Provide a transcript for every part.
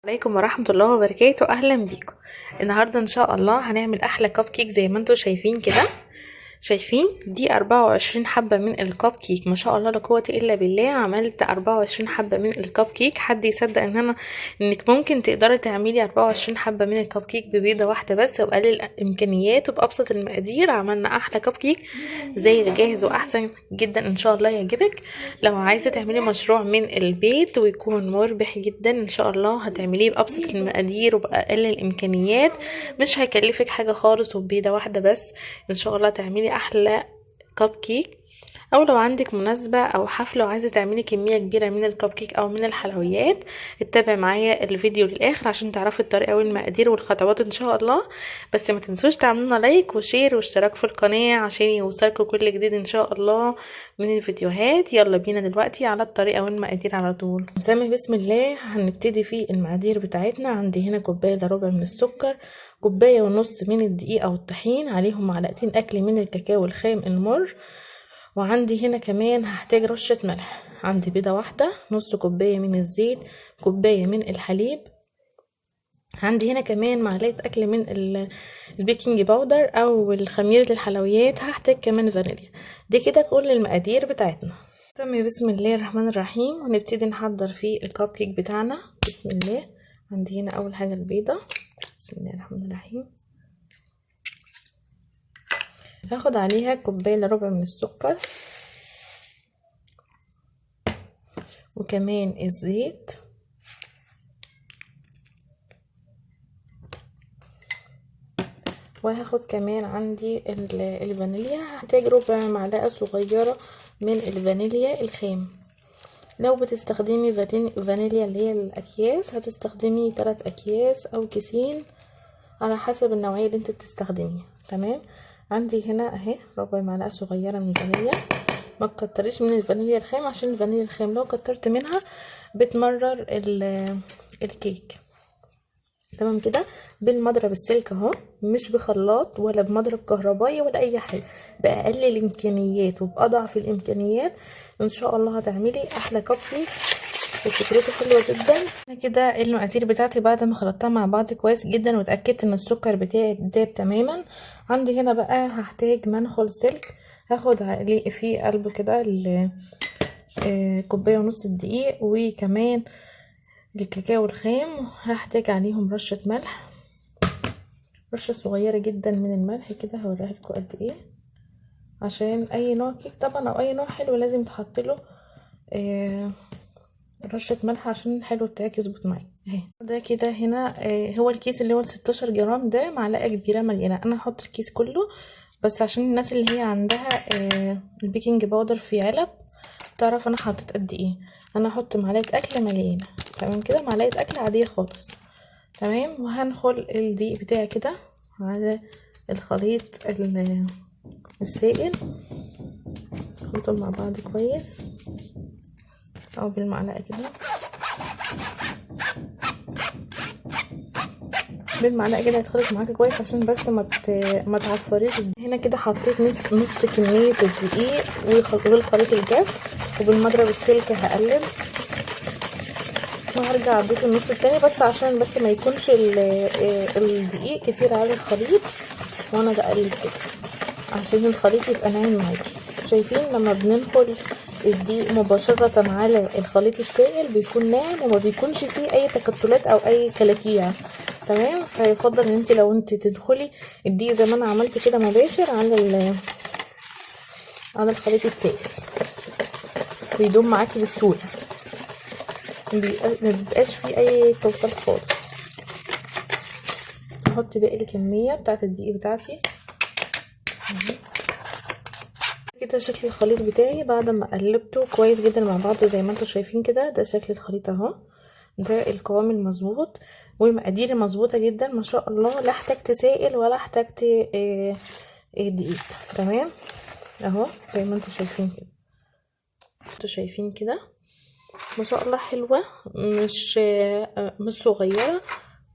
عليكم ورحمة الله وبركاته. أهلا بيكم. النهاردة إن شاء الله هنعمل أحلى كب كيك زي ما انتم شايفين كده. شايفين دي 24 حبة من الكب كيك، ما شاء الله لا قوة إلا بالله. عملت 24 حبة من الكب كيك. حد يصدق إن أنا إنك ممكن تقدري تعملي 24 حبة من الكب كيك ببيضة واحدة بس وبأقل الإمكانيات وبأبسط المقادير؟ عملنا أحلى كب كيك زي الجاهز وأحسن جدا، إن شاء الله يعجبك. لو عايزة تعملي مشروع من البيت ويكون مربح جدا إن شاء الله هتعمليه بأبسط المقادير وبأقل الإمكانيات، مش هيكلفك حاجة خالص وببيضة واحدة بس إن شاء الله تعملي احلى كب كيك. او لو عندك مناسبة او حفلة وعايزة تعملي كمية كبيرة من الكب كيك او من الحلويات، اتابعي معايا الفيديو للاخر عشان تعرفي الطريقة والمقادير والخطوات ان شاء الله. بس ما تنسوش تعملونا like و share واشتراك في القناة عشان يوصلكوا كل جديد ان شاء الله من الفيديوهات. يلا بينا دلوقتي على الطريقة والمقادير على طول. نسمي بسم الله. هنبتدي في المقادير بتاعتنا. عندي هنا كوباية الا ربع من السكر، كوباية ونص من الدقيق او الطحين، عليهم معلقتين اكل من الكاكاو الخام المر، وعندي هنا كمان هحتاج رشة ملح، عندي بيضة واحدة، نص كوباية من الزيت، كوباية من الحليب، عندي هنا كمان معلقة أكل من ال baking powder أو الخميرة الحلويات، هحتاج كمان فانيليا. دي كده كل المقادير بتاعتنا. تمام، بسم الله الرحمن الرحيم. هنبتدي نحضر في الكب كيك بتاعنا. بسم الله. عندي هنا أول حاجة البيضة. بسم الله الرحمن الرحيم. هاخد عليها كوباية الا ربع من السكر، وكمان الزيت، وهاخد كمان عندي الفانيليا. هحتاج ربع معلقة صغيرة من الفانيليا الخام. لو بتستخدمي فانيليا اللي هي الأكياس هتستخدمي 3 أكياس أو كيسين على حسب النوعية اللي انت بتستخدميها. تمام. عندي هنا اهي ربع معلقة صغيرة من الفانيليا. ما تكتريش من الفانيليا الخام عشان الفانيليا الخام لو كترت منها بتمرر الكيك. تمام كده. بالمضرب السلك اهو، مش بخلاط ولا بمضرب كهربائي ولا اي حاجة، باقل الامكانيات وباضعف الامكانيات ان شاء الله هتعملي احلى كب كيك وفكرته حلوة جدا. انا كده المقادير بتاعتي بعد ما خلطتها مع بعض كويس جدا واتاكدت ان السكر بتاعي داب تماما. عندي هنا بقى هحتاج منخل سلك، هاخد عليه في قلبه كده كوباية ونص الدقيق وكمان الكاكاو الخام، هحتاج عليهم رشه ملح، رشه صغيرة جدا من الملح كده، هوريها لكم قد ايه، عشان اي نوع كيك طبعا او اي نوع حلو لازم تحط له رشة ملح عشان الحلو بتاعك يظبط معاك. اهي ده كده هنا هو الكيس اللي هو 16 جرام ده معلقة كبيرة مليانة. انا هحط الكيس كله بس عشان الناس اللي هي عندها ال baking powder في علب تعرف انا حطيت قد ايه. انا هحط معلقة اكل مليانة. تمام كده، معلقة اكل عادية خالص. تمام. وهنخل الدقيق بتاعي كده على الخليط السائل، نخلطهم مع بعض كويس او بالمعلقه كده. بالمعلقه كده هيتخلط معاكي كويس عشان بس ما تعفريش. هنا كده حطيت نص كمية الدقيق والخليط الجاف، وبالمضرب السلك هقلب وهرجع اضيف النص التاني بس عشان بس ما يكونش الدقيق كتير على الخليط وانا بقلب كده عشان الخليط يبقى ناعم معاكي. شايفين لما بننخل الدقيق مباشرة على الخليط السائل بيكون ناعم وما بيكونش فيه اي تكتلات او اي كلاكيع. تمام. فيفضل ان انت لو انت تدخلي الدقيق زي ما انا عملت كده مباشر على الخليط السائل بيدوم معاكي بسهولة، ما بيبقاش فيه اي كلكل خالص. احط باقي الكمية بتاعت الدقيق بتاعتي كده. شكل الخليط بتاعي بعد ما قلبته كويس جدا مع بعضه زي ما انتم شايفين كده، ده شكل الخليط اهو، ده القوام المظبوط والمقادير المظبوطه جدا ما شاء الله. لا احتجت سائل ولا احتجت دقيق. تمام اهو زي ما انتم شايفين كده، انتم شايفين كده ما شاء الله حلوة، مش صغيرة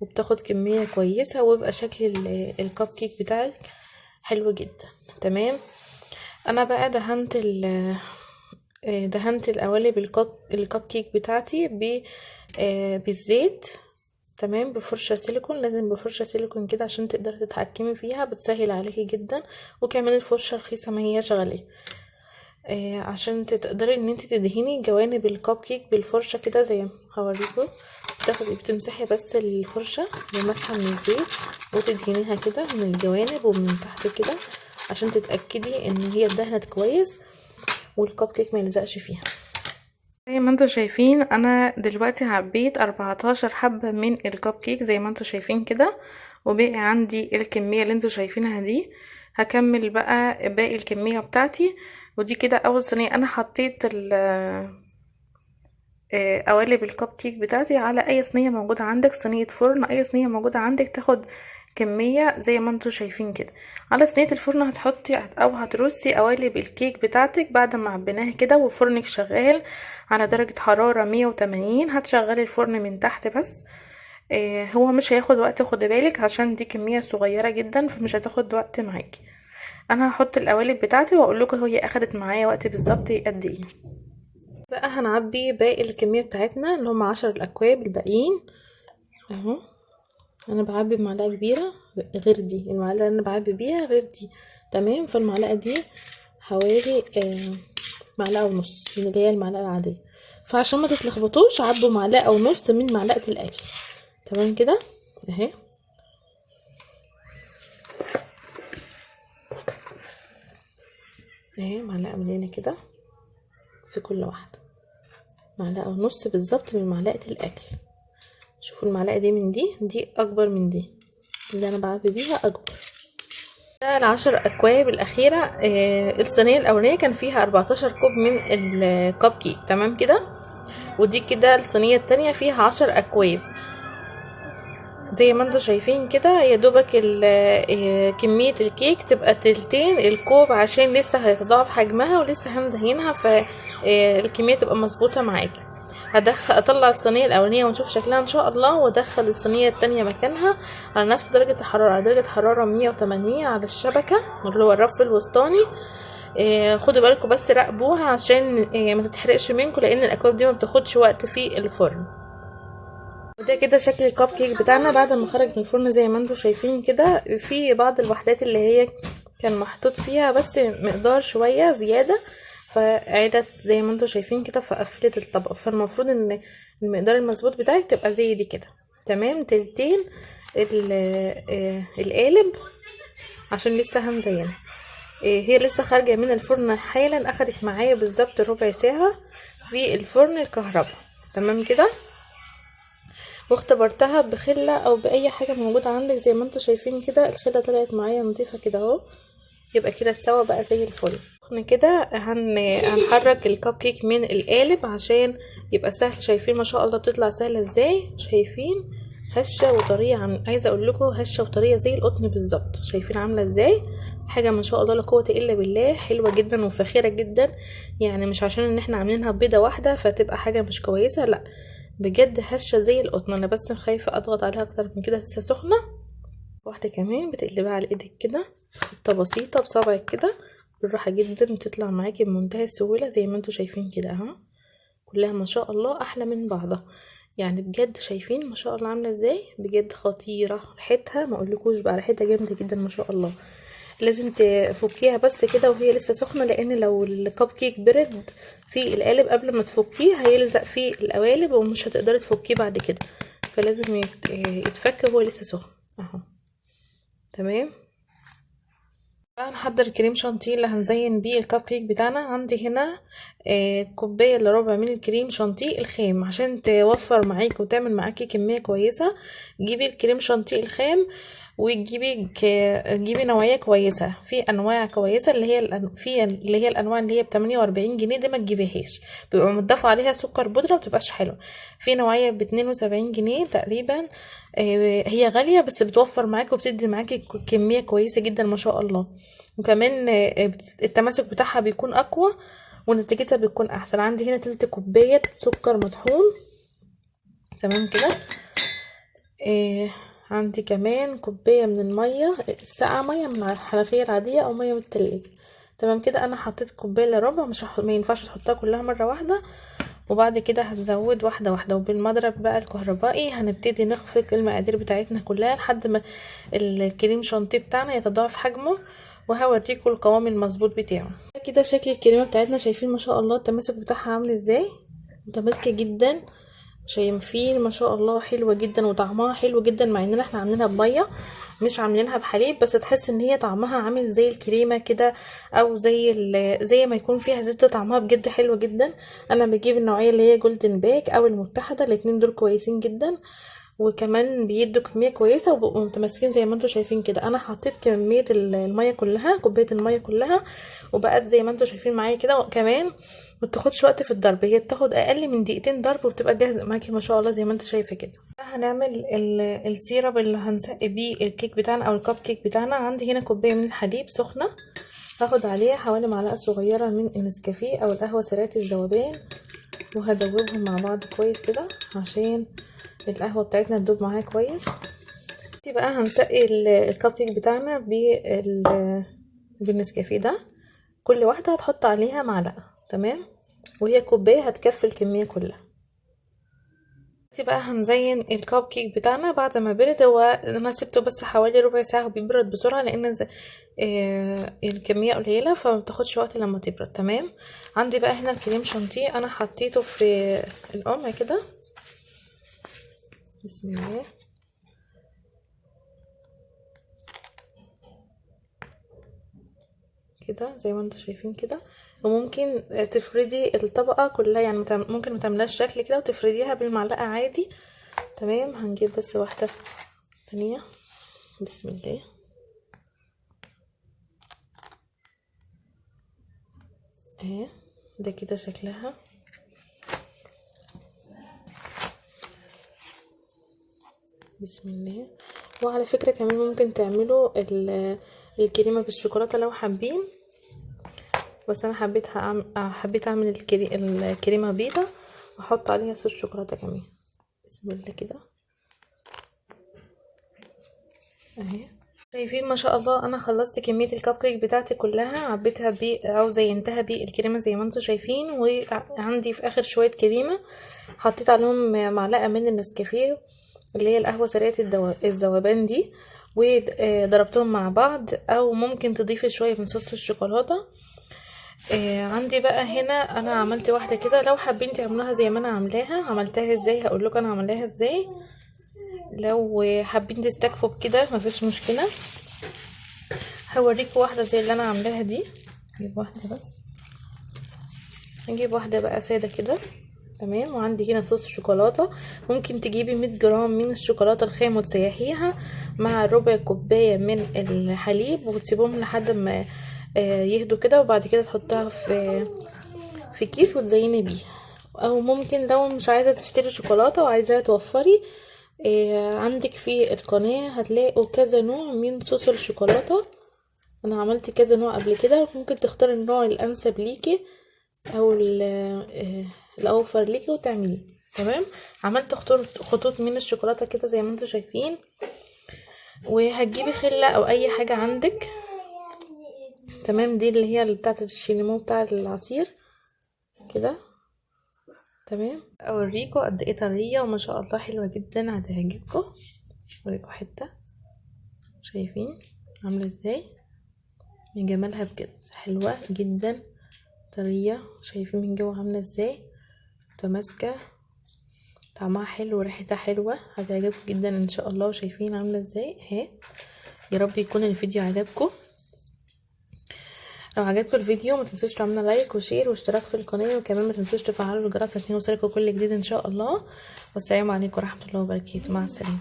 وبتاخد كمية كويسة، ويبقى شكل الكب كيك بتاعك حلو جدا. تمام. انا بقى دهنت القوالب الكب كيك بتاعتي بالزيت. تمام، بفرشة سيليكون، لازم بفرشة سيليكون كده عشان تقدري تتحكمي فيها، بتسهل عليكي جدا، وكمان الفرشة رخيصة ما هياش غالية. عشان تقدري ان انت تدهني جوانب الكب كيك بالفرشة كده زي ما هوريكم. بتمسحي بس الفرشة بمسحة من الزيت وتدهنيها كده من الجوانب ومن تحت كده عشان تتأكدي ان هي اتدهنت كويس والكب كيك ما يلزقش فيها. زي ما انتوا شايفين انا دلوقتي عبيت 14 حبة من الكب كيك زي ما انتوا شايفين كده، وباقي عندي الكمية اللي انتوا شايفينها دي. هكمل بقى باقي الكمية بتاعتي. ودي كده اول صينية انا حطيت قوالب الكب كيك بتاعتي على اي صينية موجودة عندك، صينية فرن، اي صينية موجودة عندك تاخد كمية زي ما انتوا شايفين كده. على صينية الفرن هتحطي او هترصي قوالب الكيك بتاعتك بعد ما عبيناها كده، وفرنك شغال على درجة حرارة 180. هتشغلي الفرن من تحت بس، هو مش هياخد وقت، خدي بالك عشان دي كمية صغيرة جدا فمش هتاخد وقت معاكي. انا هحط القوالب بتاعتي واقول لكم هي اخدت معايا وقت بالظبط قد ايه. بقى هنعبي باقي الكمية بتاعتنا اللي هم 10 الاكواب الباقيين اهو. انا بعبي بمعلقة كبيرة غير دي، المعلقة اللي انا بعبي بيها غير دي، تمام. فالمعلقة دي حوالي معلقة ونص من اللي هي المعلقة العادية، فعشان ما تتلخبطوش عبوا معلقة ونص من معلقة الاكل، تمام كده اهي. اهي معلقة مليانة كده في كل واحدة، معلقة ونص بالظبط من معلقة الاكل. شوفوا المعلقة دي من دي، دي اكبر من دي اللي انا بعبي بيها اكبر. ده ال10 اكواب الاخيرة. الصينية الاولانية كان فيها 14 كوب من الكب كيك، تمام كده. ودي كده الصينية التانية فيها 10 اكواب زي ما انتم شايفين كده. يا دوبك كمية الكيك تبقى تلتين الكوب عشان لسه هيتضاعف حجمها ولسه هنزينها، فالكمية تبقى مظبوطة معاكي. اطلع الصينية الاولانية ونشوف شكلها ان شاء الله، وادخل الصينية التانية مكانها على نفس درجة الحرارة، على درجة حرارة 180 على الشبكة اللي هو الرف الوسطاني. خدوا بالكم بس راقبوها عشان ما تتحرقش منكم، لان الاكواب دي ما بتاخدش وقت في الفرن. وده كده شكل الكب كيك بتاعنا بعد ما خرج من الفرن زي ما انتم شايفين كده. في بعض الوحدات اللي هي كان محطوط فيها بس مقدار شوية زيادة، فعدت زي ما انتم شايفين كده فقفلت الطبق. فالمفروض ان المقدار المظبوط بتاعك تبقى زي دي كده، تمام، تلتين القالب عشان لسه هنزينها. هي لسه خارجة من الفرن حالا، اخدت معايا بالظبط ربع ساعة في الفرن الكهرباء، تمام كده. واختبرتها بخلة او باي حاجة موجودة عندك زي ما انتم شايفين كده، الخلة طلعت معايا نظيفة كده اهو، يبقى كده استوى بقى زي الفل. احنا كده هنحرك الكب كيك من القالب عشان يبقى سهل. شايفين ما شاء الله بتطلع سهلة ازاي، شايفين هشة وطرية، عايزة اقول لكم هشة وطرية زي القطن بالظبط. شايفين عاملة ازاي، حاجة ما شاء الله لا قوة الا بالله، حلوة جدا وفاخرة جدا. يعني مش عشان ان احنا عاملينها بيضة واحدة فتبقى حاجة مش كويسة، لا بجد هشة زي القطن. انا بس خايفة اضغط عليها اكتر من كده، لسه سخنة. واحدة كمان بتقلبها على ايدك كده، خطة بسيطة بصبعك كده بالراحة جدا، بتطلع معاكي بمنتهى السهولة زي ما انتوا شايفين كده اهو. كلها ما شاء الله احلى من بعضها، يعني بجد شايفين ما شاء الله عاملة ازاي، بجد خطيرة. ريحتها ما اقولكوش بقى، ريحتها جامدة جدا ما شاء الله. لازم تفكيها بس كده وهي لسه سخنة، لان لو الكب كيك برد في القالب قبل ما تفكيه هيلزق في القوالب ومش هتقدري تفكيه بعد كده، فلازم يتفك وهو لسه سخن اهو، تمام. هنحضر كريم شانتيه اللي هنزين بيه الكب كيك بتاعنا. عندي هنا كوباية الا ربع من الكريم شانتيه الخام، عشان توفر معاكي وتعمل معاكي كمية كويسة. جيبي الكريم شانتيه الخام وتجيبي جيبي نوعية كويسة، في انواع كويسة اللي هي في اللي هي الانواع اللي هي ب 48 جنيه دي ما تجيبيهاش، بيبقى متضاف عليها سكر بودره ما بتبقاش حلوة. في نوعية ب 72 جنيه تقريبا، هي غالية بس بتوفر معاكي وبتدي معاكي كمية كويسة جدا ما شاء الله، وكمان التماسك بتاعها بيكون اقوى ونتيجتها بتكون احسن. عندي هنا تلت كوباية سكر مطحون، تمام كده. عندي كمان كوباية من المية الساقعه، مية من الحنفية العادية او مية من التلاجة، تمام كده. انا حطيت كوباية الا ربع، مش ما ينفعش تحطها كلها مرة واحدة. وبعد كده هتزود واحدة واحدة. وبالمضرب بقى الكهربائي هنبتدي نخفق المقادير بتاعتنا كلها لحد ما الكريم شانتيه بتاعنا يتضاعف حجمه، وهوريكم القوام المظبوط بتاعه. كده شكل الكريمة بتاعتنا، شايفين ما شاء الله التماسك بتاعها عامل ازاي، متماسكة جدا، شايفين ما شاء الله حلوة جدا، وطعمها حلو جدا، مع اننا احنا عاملينها بميه مش عاملينها بحليب، بس تحس ان هي طعمها عامل زي الكريمة كده، او زي ما يكون فيها زبدة. طعمها بجد حلو جدا. انا بجيب النوعية اللي هي جولدن باك او المتحدة، الاتنين دول كويسين جدا، وكمان بيدوا كمية كويسة وبقوا متماسكين زي ما انتم شايفين كده. انا حطيت كمية المية كلها، كوباية المية كلها، وبقت زي ما انتم شايفين معايا كده. وكمان ما بتاخدش وقت في الضرب، هي بتاخد اقل من دقيقتين ضرب وبتبقى جاهزة معاكي ما شاء الله زي ما انت شايفه كده. هنعمل ال syrup اللي هنسقي بيه الكيك بتاعنا او الكب كيك بتاعنا. عندي هنا كوباية من الحليب سخنة، هاخد عليها حوالي معلقه صغيرة من النسكافيه او القهوة سريعة الذوبان، وهدوبهم مع بعض كويس كده عشان القهوة بتاعتنا تدوب معاها كويس. دي بقى هنسقي الكب كيك بتاعنا بالنسكافيه ده، كل واحدة هتحط عليها معلقه، تمام، وهي كوباية هتكفي الكمية كلها. دي بقى هنزين الكب كيك بتاعنا بعد ما برد. هو انا سبته بس حوالي ربع ساعة وبيبرد بسرعة، لان الكمية قليله فما بتاخدش وقت لما تبرد، تمام. عندي بقى هنا الكريم شانتيه، انا حطيته في القمع كده، بسم الله. كده زي ما انتم شايفين كده. وممكن تفردي الطبقة كلها، يعني ممكن ما تعملهاش شكل كده وتفرديها بالمعلقه عادي، تمام. هنجيب بس واحدة ثانية، بسم الله. اهي ده كده شكلها. بسم الله. وعلى فكرة كمان ممكن تعملوا الكريمة بالشوكولاته لو حابين، بس انا حبيت اعمل الكريمة بيضة واحط عليها صوص شوكولاتة كمان. بسم الله كده اهي. شايفين ما شاء الله انا خلصت كمية الكب كيك بتاعتي كلها، عبيتها او زينتها بالكريمه زي ما انتم شايفين. وعندي في اخر شوية كريمة حطيت عليهم معلقه من النسكافيه اللي هي القهوة سريعة الذوبان دي، وضربتهم مع بعض، او ممكن تضيفي شوية من صوص الشوكولاتة. عندي بقى هنا انا عملت واحدة كده، لو حابين تعملوها زي ما انا عاملاها، عملتها ازاي هقول لكم انا عاملاها ازاي، لو حابين تستكفوا بكده مفيش مشكلة. هوريكم واحدة زي اللي انا عاملاها دي. هجيب واحدة بس، هنجيب واحدة بقى ساده كده، تمام. وعندي هنا صوص شوكولاتة، ممكن تجيبي 100 جرام من الشوكولاتة الخام وتسيحيها مع ربع كوباية من الحليب، وتسيبهم لحد ما يهدوا كده، وبعد كده تحطها في كيس وتزيني بيه. او ممكن لو مش عايزه تشتري شوكولاتة وعايزاها توفري، عندك في القناة هتلاقوا كذا نوع من صوص الشوكولاتة، انا عملت كذا نوع قبل كده، ممكن تختاري النوع الانسب ليكي او الاوفر ليكي وتعمليه، تمام. عملت خطوط من الشوكولاتة كده زي ما انتم شايفين. وهتجيبي خله او اي حاجة عندك، تمام، دي اللي هي بتاعه الشيليمو بتاع العصير كده، تمام. اوريكم قد ايه طرية وما شاء الله حلوة جدا، هتعجبكم. اوريكم حتة، شايفين عامله ازاي من جمالها، بجد حلوة جدا، طرية، شايفين من جوه عامله ازاي، متماسكة، طعمها حلو وريحتها حلوة، هتعجبكم جدا ان شاء الله. وشايفين عامله ازاي اهي. يا رب يكون الفيديو عجبكم. لو عجبكم الفيديو ما تنسوش تعملوا like و share واشتراك في القناة، وكمان ما تنسوش تفعلوا الجرس عشان يوصلكم كل جديد ان شاء الله. والسلام عليكم ورحمة الله وبركاته، مع السلامة.